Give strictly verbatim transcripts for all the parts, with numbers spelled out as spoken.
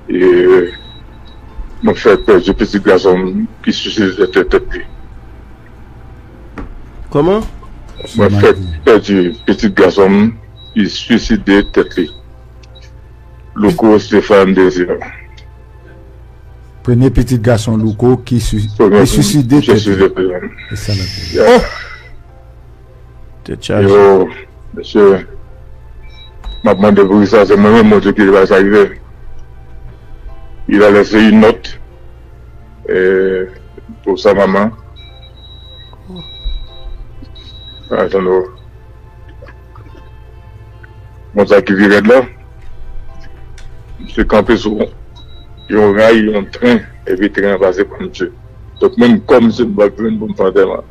E mwen fèk pèdi pitit gason m ki siside tèt li. Kòman? Mwen fèk pèdi pitit gason m ki siside tèt li. Louko Stéphane Désir. Premye pitit gason Louko ki siside tèt li. Tèt chaje. Yo, mesye, m ap mande pou kisa se mwen menm Bondye ki te bay sa rive. Il a laissé une note eh, pour sa maman. Atann, bon, sa ki pi rèd la, misye kanpe sou yon ray, yon tren, epi tren an pase pran misye. Donk, menm kòm se m pa jwenn pou m fè antèman.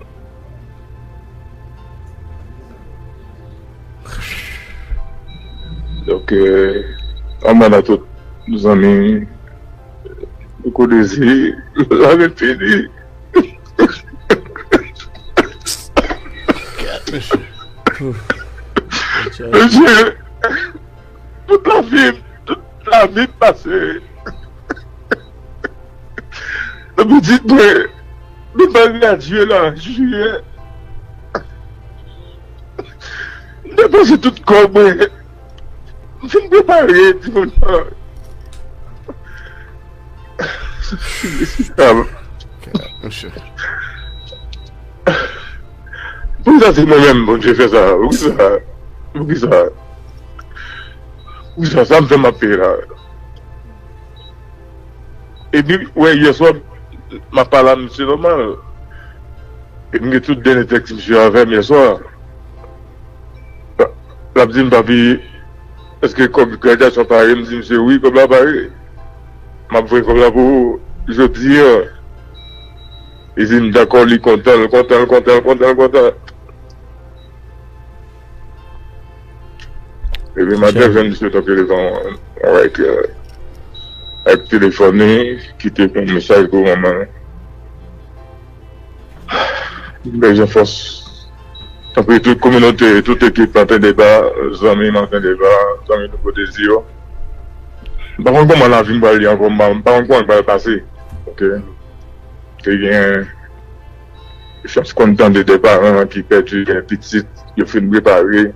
Donk, anmwey a tout zanmi, Louko Désir, la vin fini. Mesye, tout lavi m, tout lavi m pase. Nan pitit mwen, nou pa gradye la, jiyè. M depanse tout kòb mwen. M fin prepare timoun nan. Poukisa se mwen menm Bondye fè sa? Poukisa? Poukisa? Poukisa sa m fè m ap peye la? Epi, wè, yèswa, m ap pale a misye nòmal. Epi, m gen tout dènye tèks misye avè m yèswa. L ap di m, papi, èske kòb gradyasyon pare? M di misye, wi, kòb la pare. M ap voye kòb la pou ou jodi a. Li di m, dakò, li kontan, l kontan, l kontan, l kontan, l kontan. Epi maten, jwenn misye tanke li t on, on writer. Ak telefòn li, kite yon mesaj pou manman l. M bezwen fòs. Tanpri, tout kominote, tout ekip Maten Deba, zanmi Maten Deba, zanmi Louko Désir yo. M pa konn kòman lavi m pral ye ankò, m pa, m pa konn kòman l pral pase. Ok. Te gen chans konn tande de paran ki pèdi pitit, yo fin repare.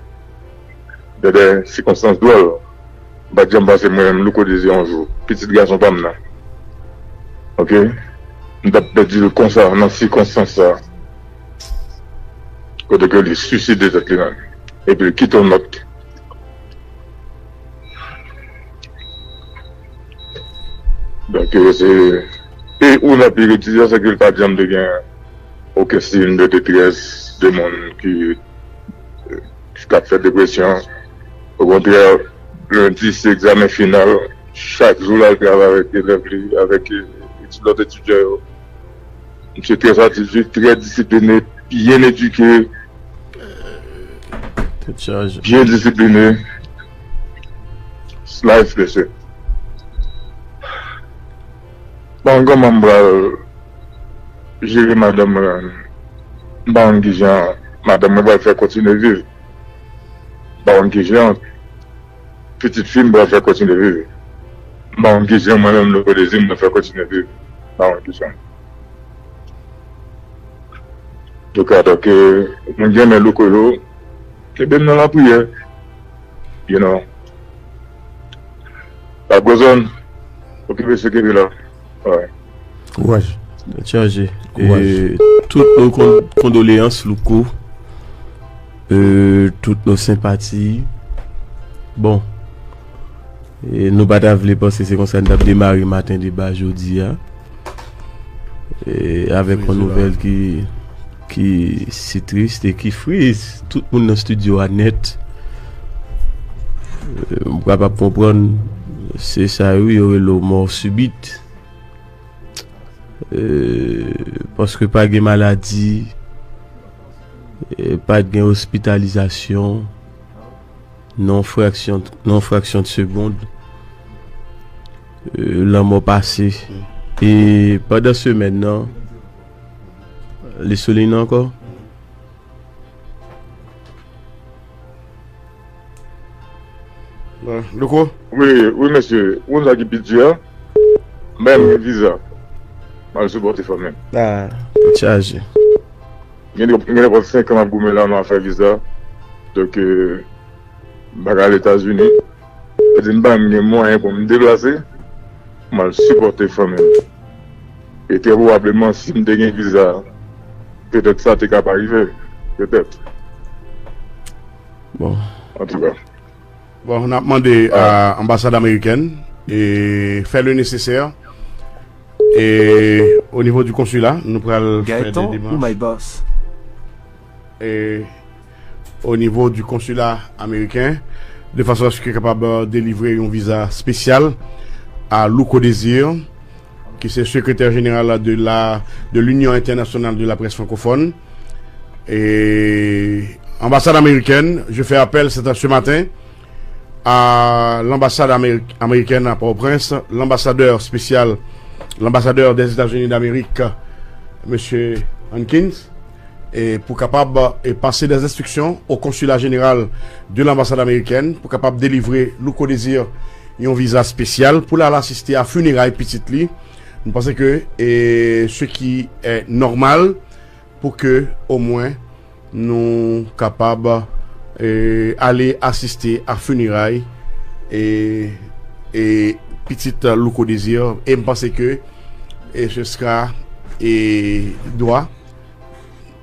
Nan de sikonstans dwòl. M pa t janm panse mwen menm Louko Désir yon jou. Pitit gason pa m nan. Ok? M t ap pèdi l konsa, nan sikonstans sa. Kote ke li siside tèt li menm. Epi l kite yon nòt. Donk, se, e ou nan pi redi a, se ke l pa t janm te gen okenn siy de detrès de moun ki, ki t ap fè depresyon. Okontrè, lendi se egzamen final. Chak jou l al travay avèk elèv li, avèk lòt etidyan yo. Misye trè atitid, trè disipline, byen edike, Tèt chaje. Byen disipline. Slice, mesye. Bon, kòman m pral jere madanm mwen? M pa konn kijan madanm mwen pral fè kontinye viv. M pa konn kijan pitit fi m pral fè kontinye viv. M pa konn kijan mwen menm Louko Désir m pral fè kontinye viv. M pa konn kijan. Antouka, tanke moun ki renmen Louko yo, kenbe m nan lapriyè. You know. Pagozòn, okipe se kenbe la. Alright. Kouraj. Tèt chaje. E, tout nos con- condoléances, Louko. E, tout nos sympathies. Bon. E, nou pa ta vle panse se konsa n t ap demare Maten Deba jodi a. E, avèk yon nouvèl ki, ki si tris e ki friz tout moun nan estidyo a nèt. E, m kapab konprann, se sa yo, yo rele w mò sibit. E, paske pa gen maladi, e, pa t gen ospitalizasyon, nan yon fraksyon, nan yon fraksyon de segond, e, lanmò pase. E pandan semèn nan, li sou liy nan ankò? Louko? Wi, wi, mesye. Ou konn sa ki pi di a? Mwen menm gen viza. M al sipòte fanmi m. Ah, tèt chaje. Gen gen nenpòt senk an m ap goumen la nan afè viza. Donk, euh, m pa ka al Etazini. Sa di m pa menm gen mwayen pou m deplase, pou m al sipòte fanmi m. E trè pwobableman, si m te gen viza, petèt sa te ka pa rive. Petèt. Bon. Antouka. Bon, n ap mande a anbasad amerikèn e fè le nesesè. E o nivo di konsila, nou pral fè de demach. E o nivo di konsila ameriken, de fason a se ke kapab delivre yon viza espesyal a Louko Désir, ki se sekretè jeneral de la, de l'Union Internationale de la Presse Francophone. E anbasad amerikèn, je fais appel ce, ce matin à l'ambassade améri- américaine à Port-au-Prince, l'ambassadeur spécial, l'ambassadeur des États-Unis d'Amérique, monsieur Hankins, e pou kapab e pase des instructions au consulat général de l'ambassade américaine, pou kapab delivre Louko Désir yon viza espesyal pou l al asiste a fineray pitit li. Nou panse ke e se ki e nòmal pou ke omwen nou kapab e ale asiste a fineray e e pitit Louko Désir. E m panse ke e se sera e dwa.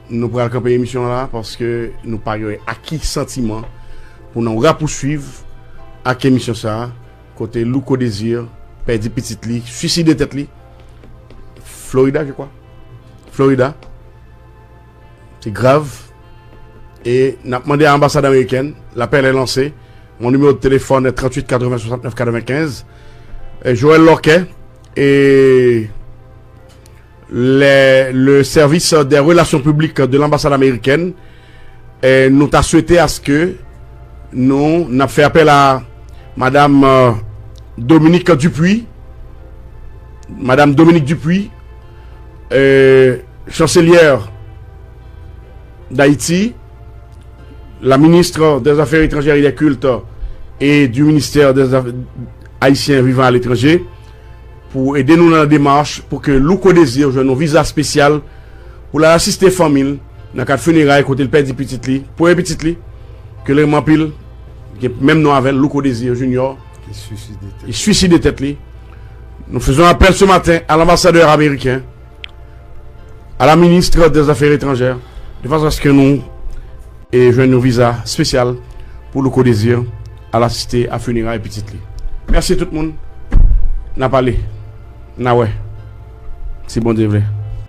Nou pral kanpe emisyon an la paske nou pa gen aki santiman pou nou rapousuiv ak emisyon sa a, kote Louko Désir pèdi pitit li, swiside tèt li, Florida, je crois. Florida. Se grav. E n ap mande a anbasad amerikèn, lapèl est lancé. Mon numéro de téléphone est trente-huit quatre-vingts soixante-neuf quatre-vingt-quinze. E Joël Lorquet e le, le service des relations publiques de l'ambassade américaine, e nou ta swete aske nou n ap fè apèl a madam e Dominique Dupuy, madam Dominique Dupuy, e chanselyè d'Haïti, la ministre des Affaires étrangères et des Cultes et du ministère des Aff- Haïtiens vivant à l'étranger, pou ede nou nan demach pou ke Louko Désir jwenn yon viza espesyal pou l al asiste fanmi l nan kad fineray kote l pèdi pitit li, premye pitit li, ke l renmen anpil, gen menm non avè l, Louko Désir Junior, ki swiside tèt li. Nous faisons appel ce matin à l'ambassadeur américain, à la ministre des Affaires étrangères, de fason aske nou e jwenn yon viza espesyal pou Louko Désir al asiste a fineray pitit li. Mèsi tout moun. N a pale. N a wè. Si Bondye vle.